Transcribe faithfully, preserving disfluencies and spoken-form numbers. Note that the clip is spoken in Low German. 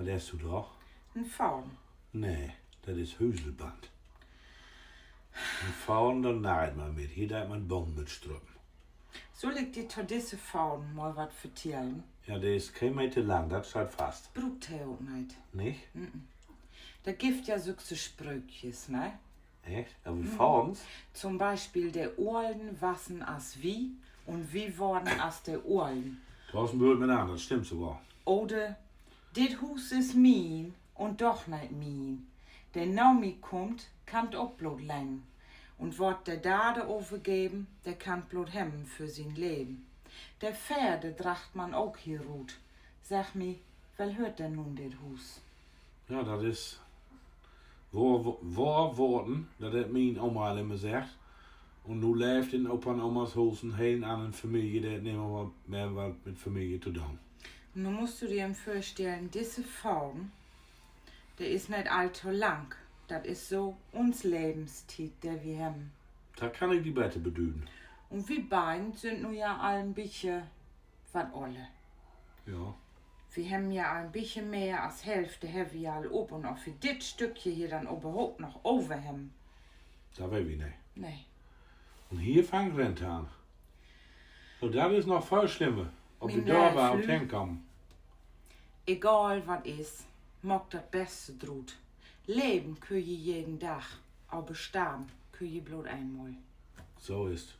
Hest du doch? En Faden. Nee, dat is Höselband. En Faden, dor neiht man mit. Hier deit man Bohnen mit strüppen. Sull ik di to disse Faden mal wat vertellen? Ja, de is keen Meter lang, dat steiht fast. Bruukt he ok neet. Nich? Dor gifft ja sükse Sprökjes, ne? Echt? Aver Fadens? To'n Bispeel: De Olen wassen as wi un wi worden as de Olen. Dor is en Bült mit an, dat stimmt sogor. Oder: Dit Huus is mien un doch neet mien. De na mi kummt, kann 't ok blot lehnen. Un word de Dade övergeven, de kann 't blot hebben för sien Leven. De Veerde draggt man ok hier rut. Segg mi, well höört denn nu dit Huus? Ja, dat is wohr, wohr Woorden. Dat hett mien Oma al immer seggt. Un nu leevt in Opa un Omas Huus en heel anner Familie, de hett nimmer wat, mehr wat mit Familie to doon. Nu musst du di even vörstellen, disse Faden, de is neet all to lang. Dat is so uns Levenstiet, de wi hebben. Dat kann ik di beter bedüden. Un wi beiden sünd nu ja al en bietje wat oller. Ja. Wi hebben ja al en bietje mehr as Hälfte hebben wi al op. Un of wi dit Stückje hier denn överhaupt noch över hebben, dat weet wi neet. Nee. Un hier fangt Rente an. So, dat is noch veel slimmer. Of wi dor överhaupt henkamen. Egal wat is, maak dat Beste drut. Leven köön ji jeden Dag, aver starven köön ji blot eenmal. So is 't.